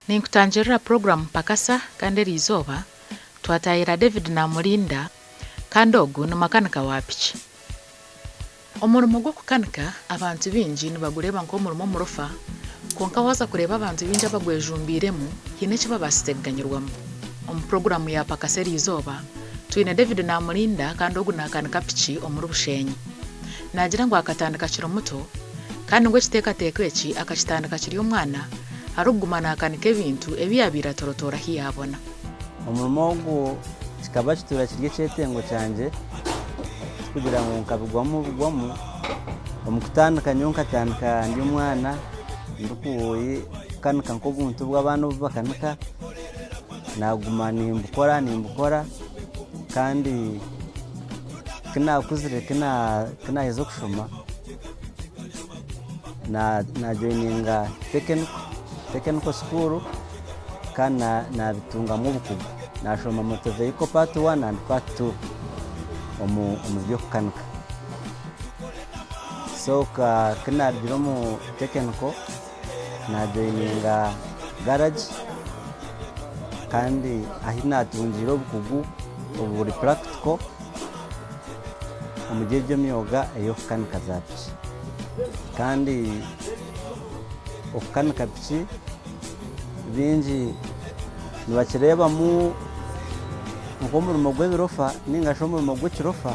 Ninkutangirira puroguramu Pakasa kandi eriizooba twataayira David Namulinda kandi ogu ni makanika wa piki. Omurimo gw'okukanika abantu baingi nibagureeba nk'omurimo omurofa kwonka waaza kureeba abantu baingi abagwejumbiiremu haine eki babaasize kuganyirwamu. Omu puroguramu ya Pakasa eriizooba twine David Namulinda kandi ogu naakanika piki omuri Bushenyi. Naagira ngu akatandika akiri muto kandi ngu ekiteekateeko eki akakitandika akiri omwana arikuguma naakanika ebintu ebi yaabaire atorotoora ahu yaabona. Omurimo ogu kikaba kituura kiri ekyetengo kyangye tikugira ngu nkabigwamu bugwamu. Omu kutandika nyowe nkatandika ndi omwana ndikukanika nk'obuntu obu abaana obu bakanika, naaguma nimbukora nimbukora kandi ku naakuzire ku naaheza okushoma, Naajoyininga tekiniko sukuuru kandi naabitungamu obukugu. Naashoma motor vehicle part one and part two omu by'okukanika. So ku naarugire omu tekiniko naajoyininga garagi kandi ahu naatungiire obukugu oburi practical. Omuri egyo myoga ey'okukanika za piki. Kandi okukanika piki baingi nibakireebamu nk'omurimo gw'ebirofa nainga shi omurimo gw'ekirofa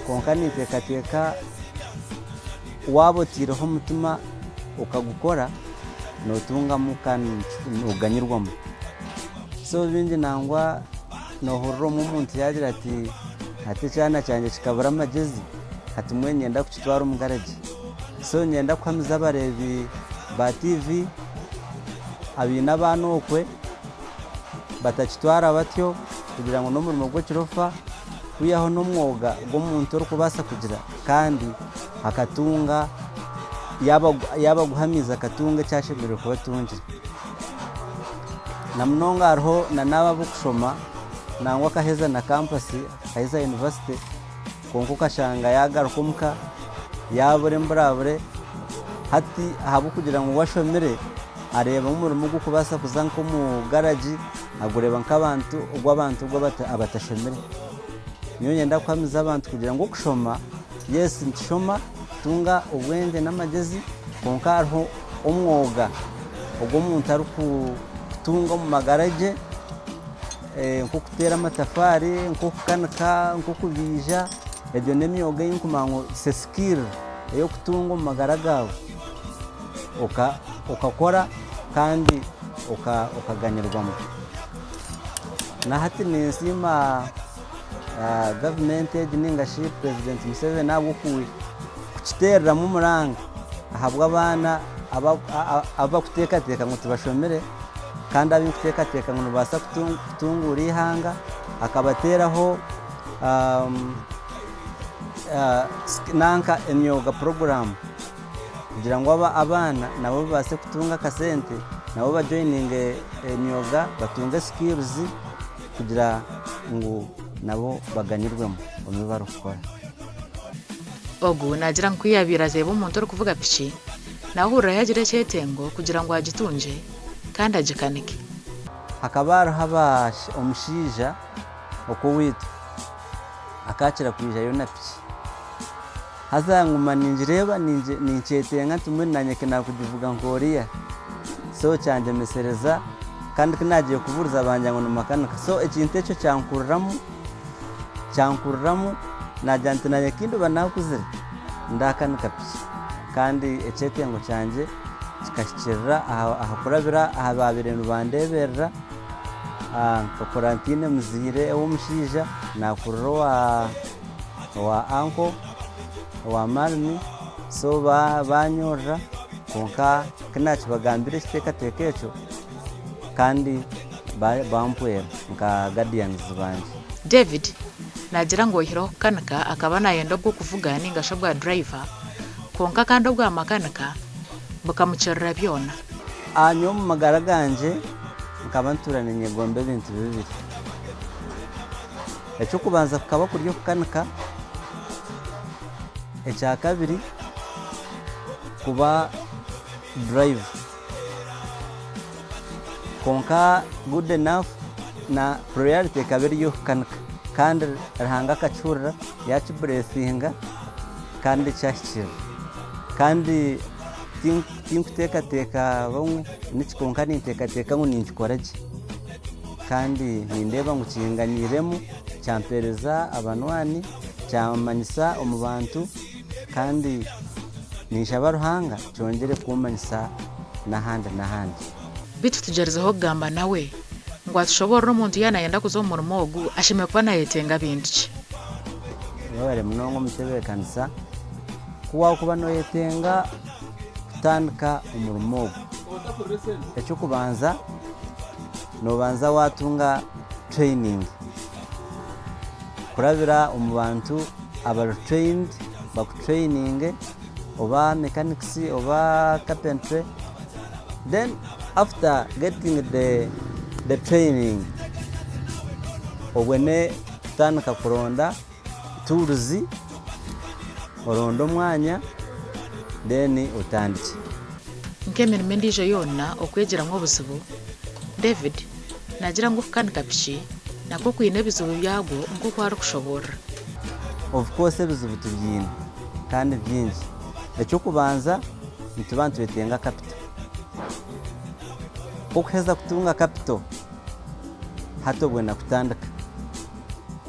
kwonka ninteekateeka waaba otaireho omutima okagukora nootungamu kandi nooganyirwamu. So baingi nangwa Noohurira omwe omuntu yaagira ati, Hati ekyana kyangye kikabura amagyezi, hati mbwenu niinyenda kukitwara omu garagi. So niinyenda kuhamiza abareebi ba tiivi abaine abaana okwe batakitwara batyo kugira ngu n'omurimo gw'ekirofa kwihaho n'omwoga gw'omuntu orikubaasa kugira kandi akatunga yaaba aguhamiize akatunga eki ashemereire kuba atungire. Na munonga hariho na n'abo ab'okushoma nangwa akaheza na kampasi, akaheza yunivasite kwonka okashanga yaagaruka omuka yaabura emburabure. Hati ahabw'okugira ngu we ashomire areeba omurimo ogw'okubaasa kuza nk'omu garagi agureeba nk'abantu ogw'abantu ogu abatashomire. Nyowe niinyenda kuhamiza abantu kugira ngu okushoma, yes nitushoma kutunga obwengye n'amagyezi kwonka hariho omwoga ogu omuntu arikutunga omu magara gye nk'okuteera amatafaari, nk'okukanika, nk'okubaija, egyo n'emyoga ei ndikumanya ngu its a skill ey'okutunga omu magara gaawe okakora kandi okaganyirwamu. Na hati ninsiima gavumenti egi nainga shi Purezidenti Museveni ahabw'okukiteereramu omuranga ahabw'abaana abu barikuteekateeka ngu tibashomire kandi abu arikuteekateeka ngu nibabaasa kutunguura eihanga akabateeraho nanka emyoga puroguraamu kugira ngu abaana nabo babaase kutunga akasente nabo bajoyininge emyoga batunge sikirizi kugira ngu nabo baganyirwemu omu bi barikukora. Ogu naagira ngu ku yaabaire areeba omuntu orikuvuga piki, naahurira yaagira ekyetengo kugira ngu agitungye kandi agikanike. Hakaba hariho omushaija okw'owaitu akaakira kwijayo na piki. Haza nguma ningireeba ninkyetenga nti mbwenu naanye ku naakugivuga nk'oriya. So kyangyemesereza kandi ku naagiire kubuuriza bangira ngu ni makanika. So ekintu ekyo kyankuriramu, kyankuriramu naagira nti naanye ku ndiba naakuzire ndaakanika piki. Kandi ekyetengo kyangye kikahikiirira aha kurabira aha baabaire nibandeeberera. Nkakura ntaine muzaire w'omushaija, naakurira owa. owa anko, owa maarimi so banyorora kwonka ku naakibagambira ekiteekateeko ekyo kandi bampwera nka guardians bangye. David naagira ngu oihireho kukanika akaba naayenda obw'okuvuga ninga shi obwa driver kwonka kandi obwa makanika bukamukirira byona. Nyowe omu magara gangye nkaba ntuura ninyegomba ebintu bibiri. Eky'okubanza kukaba kuri okukanika, ekyakabiri kuba durayiva. Kwonka good enough na priority ekaba eri ey'okukanika kandi Ruhanga akakihurira yakiburesinga kandi kyahikirira. Kandi tinkuteekateeka bamwe niki kwonka ninteekateeka ngu ninkikora gye kandi nindeeba ngu kinganiiremu kyampeereza abanywani, kyamanyisa omu bantu kandi ninshaba Ruhanga kyongyere kummanyisa n'ahandi n'ahandi. Beitu tugyerizeho kugamba nawe ngu atushoboorore omuntu yaaba nayenda kuza omu murimo ogu ashemereire kuba nayetenga bintu ki? Webare munonga omutebeekanisa. Ku waakuba nooyetenga kutandika omurimo ogu, eky'okubanza noobanza waatunga training kurabira omu bantu abari trained bakutureyininge oba mechanics oba carpentry then after getting the training obone kutandika kuronda tools oronde omwanya then otandikye. Nk'emirimo endiijo yoona okwegyeramu obuzibu, David naagira ngu okukanika piki nakwo kwine ebizibu byagwo nk'oku arikushoboorora. Of course ebizibu tubyine kandi bingi. Eky'okubanza nituba nitwetenga capital. Ku okuheza kutunga capital, hati obwenda kutandika.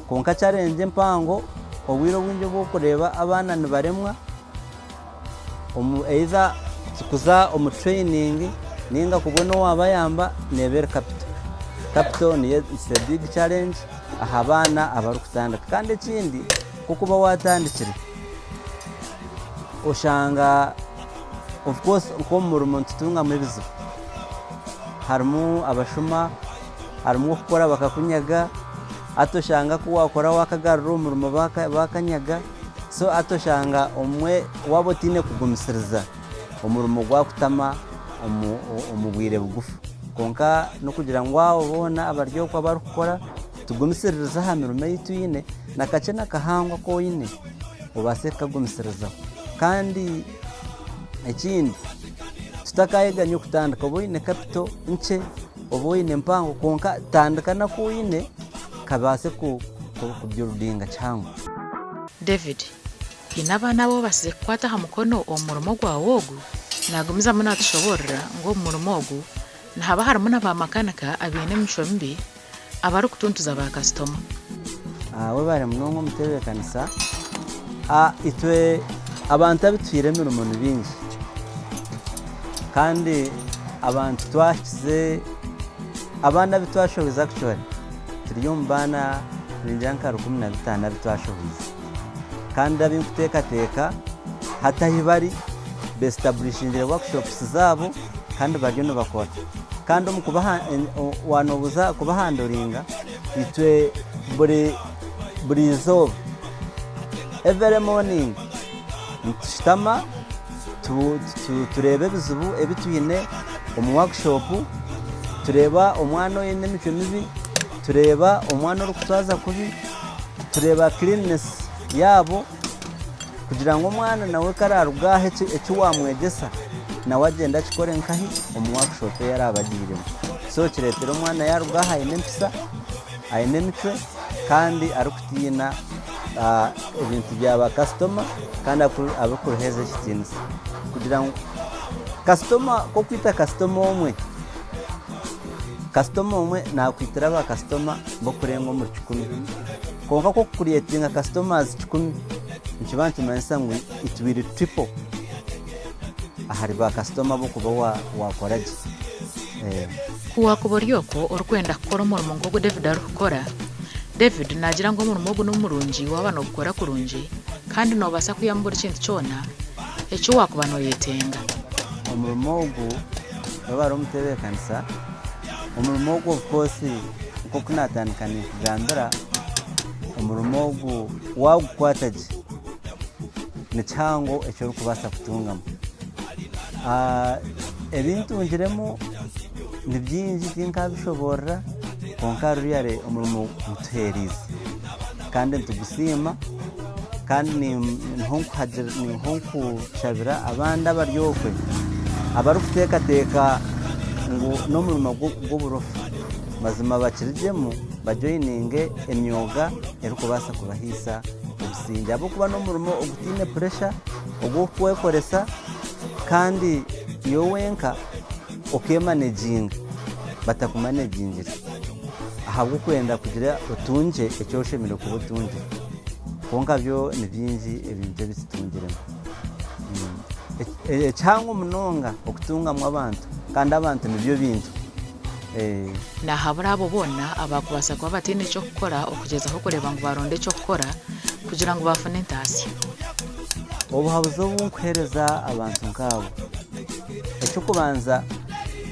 Kwonka challenge empango obwire obwingi obu orikureeba abaana nibaremwa omu either kuza omu training ninga kubona owaabayamba neeba eri capital. Capital niyo it's a big challenge aha baana abarikutandika. Kandi ekindi ku okuba waatandikire oshanga of course nk'omu murimo nitutungamu ebizibu, harimu abashuma, harimu okukora bakakunyaga, hati oshanga ku waakora waakagarura omu murimo baakanyaga, so hati oshanga obumwe waaba otaine kugumisiriza omurimo gwakutama omu bwire bugufu. Kwonka n'okugira ngu abo boona abari okwo abarikukora tugumisiririze aha mirimo ei twine, na kakye na kahango aku oine obaase kukagumisirizaho. Kandi ekindi tutakayeganya okutandika oba oine kapito nkye oba oine mpango kwonka tandika n'aku oine kabaase kubuildinga kihango. David, haine abaana abu obaasize kukwata aha mukono omu murimo gwawe ogu? Naagumizamu naatushoboorora ngu omu murimo ogu nihaba harimu na baamakanika abaine emicwe mibi abarikutuntuza baakasitoma. Webare munonga omutebeekanisa. Itwe abantu abu tuhaire emirimo ni baingi kandi abantu twahikize, abaana abu twashohoize actually turi omu baana ningira nka 15 abu twashohoize kandi abu nkuteekateeka hati ahu bari beesitabulishingire workshops zaabo kandi bariyo nibakora kandi omu kubaha waaba noobuuza kubahandoringa itwe buri buri izooba every morning nitushutama tureeba ebizibu ebi twine omu workshop, tureeba omwana oine emicwe mibi, tureeba omwana orikutwaza kubi, tureeba cleanliness yaabo. Kugira ngu omwana nawe ku araaruga aha eki waamwegyesa nawe agyende akikore nkahi? Omu workshop ei araabe agiiremu. So kireetera omwana yaaruga aha aine empisa, aine emicwe kandi arikutiina ebintu bya bakasitoma kandi arikubiheereza ekitiinisa. Kugira ngu kasitoma ku orikwita kasitoma omwe, kasitoma omwe naakwitira bakasitoma b'okurenga omuri kikumi. Kwonka ku orikukureetinga kasitomazi kikumi, nikiba nikimanyisa ngu it will triple ahari bakasitoma abu orikuba waakora gye. Ku waakuba ori okwo orikwenda kukora omurimo nk'ogu David arikukora, David naagira ngu omurimo ogu n'omurungi waaba noogukora kurungi kandi noobaasa kwihamu buri kintu kyona eki waakuba nooyetenga. Omurimo ogu waaba ori omutebeekanisa, omurimo ogu of course nk'oku naatandika ninkugambira, omurimo ogu waagukwata gye ni kihango eki orikubaasa kutungamu. Ebi ntungiremu ni bingi tinkabishoboorora kwonka really omurimo gutuheeriize kandi nitugusiima kandi niho nkushabira abandi abari okwe abarikuteekateeka ngu n'omurimo gw'oburofa mazima bakirugyemu bajoyininge emyoga erikubaasa kubahaisa obusingye ahabw'okuba n'omurimo ogutaine puresha ogw'okwekoresa kandi iwe wenka okemanejinga batakumanejingire ahabw'okwenda kugira otungye eki oshemereire kuba otungire kwonka byo ni bingi ebintu ebi tutungiremu. Ekihango munonga okutungamu abantu kandi abantu nibyo bintu. Naahabura abo boona abaakubaasa kuba bataine ky'okukora okugyezaho kureeba ngu baaronda eky'okukora kugira ngu baafuna entaasya. Obuhabuzi obu nkuheereza abantu nk'abo, eky'okubanza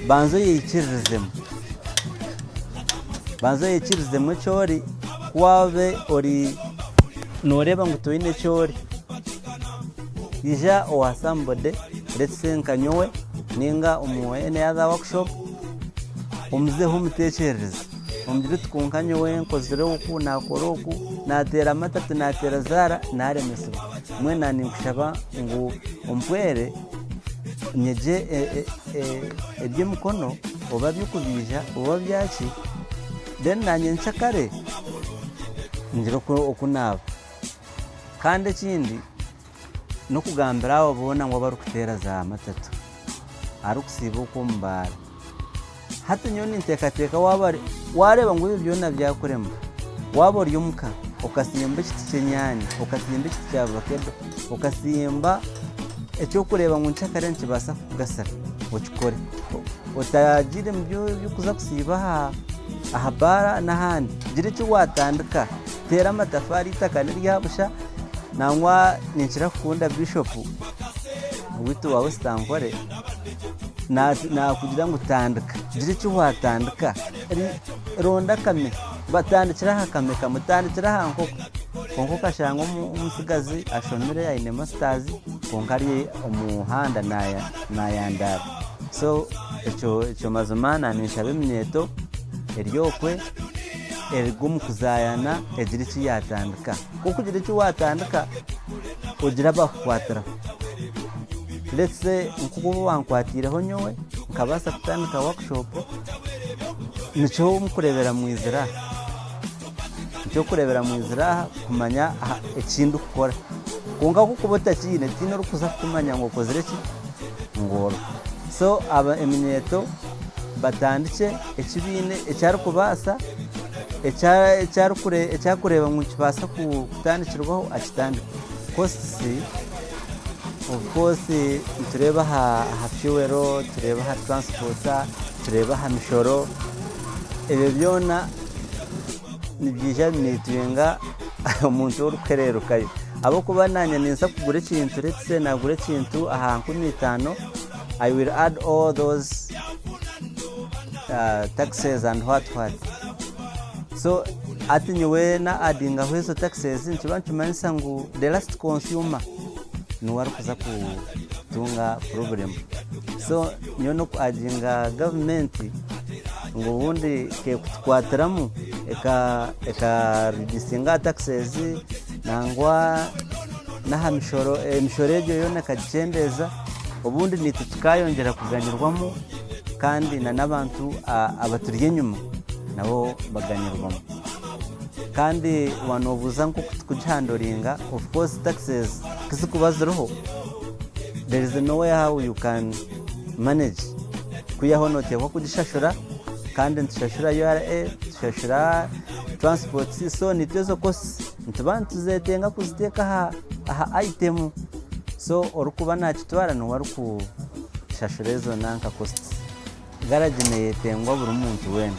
banza oyeikiririzemu, banza oyeikiririzemu eki ori, ku waabe ori nooreeba ngu toine eki ori, ija owa somebody let's say nka nyowe ninga omu any other workshop omuzeho omutekyerereze omugire oti kwonka nyowe nkozire oku nakora oku nateera matatu nateera zaara naremesibwa mbwenu na ninkushaba ngu ompwere nyegye eby'emikono oba by'okubaija oba byaki then nanye nkyakare ngire oku naaba. Kandi ekindi n'okugambira abo boona ngu abarikuteera za matatu arikusiiba okwo omu baara. Hati nyowe ninteekateeka waaba waareeba ngu ebyo byona byakurema, waaba ori omuka okasimba ekiti ky'enyaanya, okasimba ekiti kya vakedo, okasimba eky'okureeba ngu nkyakare nikibaasa kukugasira, okikore. Otagira omu by'okuza kusiiba aha baara n'ahandi, gira eki waatandika. Teera amatafaari eitaka n'erya busha. Nangwa ninkira kukunda Bishopu owaitu wa West Ankole naakugira ngu tandika, gira eki waatandika, ronda akame, batandikire aha kame kamwe, tandikira aha nkoko. Kwonka okashanga omutsigazi ashomire aine masitazi kwonka ari omu muhanda naayandaara. So ekyo mazima naanye ninshaba eminyeeto eri okwe. Eruga omu kuzaayana egira eki yaatandika. Ku orikugira eki waatandika, ogira abakukwatiraho. Let's say nk'oku obu wankwatiireho nyowe nkabaasa kutandika workshop, nikyo mukureebera mwizire aha. Nikyo orikureebera mwizire aha kumanya eki ndikukora. Kwonka ku orikuba otakiine, tihaine orikuza kukumanya ngu okozire ki, ngu oriho. So eminyeeto batandikye eki baine, eki arikubaasa, eki arikureeba ngu nikibaasa kutandikirwaho akitandike. Costs of course nitureeba aha fuel, tureeba aha transport, tureeba aha mishoro, ebyo byona nibiija nitwenga omuntu orikuhererukayo. Ahabw'okuba naanye ninza kugura ekintu let's say nagura ekintu aha 5000, I will add all those taxes and what what. So hati nyowe na adingaho ezo taxes nikiba nikimanyisa ngu the last consumer niwe arikuza kutunga problem. So nyowe n'oku adinga gavumenti ngu obundi kekutukwatiramu eka reducinga aha taxes nangwa n'aha mishoro, emishoro egyo yoona ekagikyendeeza, obundi naitwe tukaayongyera kuganyirwamu kandi n'abantu abaturi enyima nabo baganyirwamu. Kandi waanoobuuza nk'oku turikugihandoringa, of course taxes ku zirikuba ziriho, there is no way how you can manage kwihaho nooteekwa kugishashura kandi nitushashura URA, tushashura transport so naitwe ezo costs Nituba nituzetenga kuziteeka aha item so orikuba nakitwara niwe arikushashura ezo nanka costs. Garage neyetengwa buri muntu weena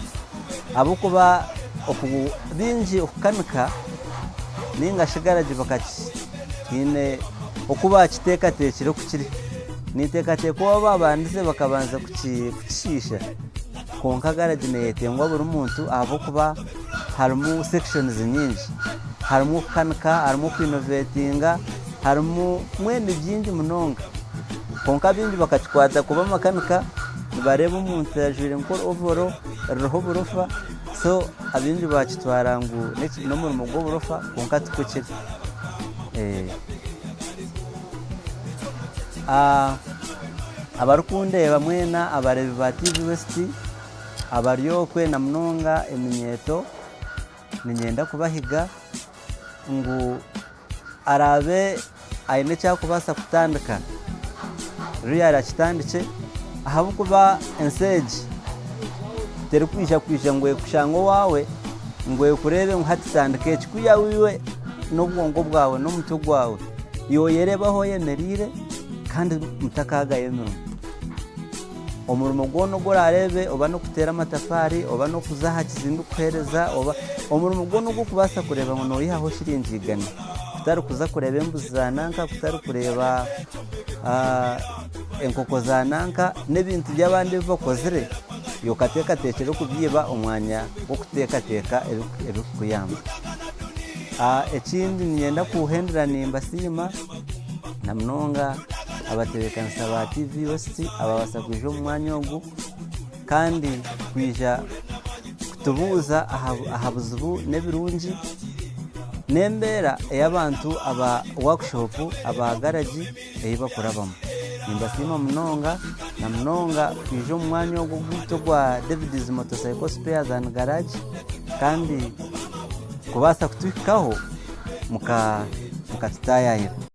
ahabw'okuba baingi okukanika ninga shi garage tihaine oku bakiteekateekire oku kiri. Ninteekateeka obu baabandize bakabanza kukishiisha kwonka garage neyetengwa buri muntu ahabw'okuba harimu sections nyingi, harimu okukanika, harimu okwinovetinga, harimu mbwenu bingi munonga. Kwonka baingi bakakikwata kuba makanika, nibareeba omuntu ajwaire nka ovoro ririho oburofa, so abaingi bakitwara ngu n'omurimo gw'oburofa kwonka tikwo kiri. Abarikundeeba mwena abareebi ba TV West abari okwe na munonga eminyeeto niinyenda kubahiga ngu araabe aine eki arikubaasa kutandika ruriya akitandikye ahabw'okuba ensi egi terikwija kwija ngu ekushange owaawe ngu ekureebe ngu hati tandika eki kwiha iwe n'obwongo bwawe n'omutwe gwawe iwe oyereebe ahu oyemereire kandi mutakaagayo emirimo. Omurimo gwona ogu oraareebe oba n'okuteera amatafaari oba n'okuza aha kizimbe kuheereza oba omurimo gwona ogu orikubaasa kureeba ngu noihaho shiringi igana kutari kuza kureeba embuzi za nanka, kutari kureeba enkoko za nanka n'ebintu by'abandi ebi bakozire, iwe okateekateekyera okubyiba omu mwanya gw'okuteekateeka ebirikukuyamba. Ekindi niinyenda kuhendera nimbasiima na munonga abatebeekanisa ba TV West ababaasa kwija omu mwanya ogu kandi kwija kutubuuza aha buzibu n'ebirungi n'embeera ei abantu aba workshop aba garagi ei bakurabamu. Nimbasiima munonga na munonga kwija omu mwanya ogu ogwaitu ogwa David's Motorcycle Spares and Garage kandi kubaasa kutuhikaho mukatutaayaayira.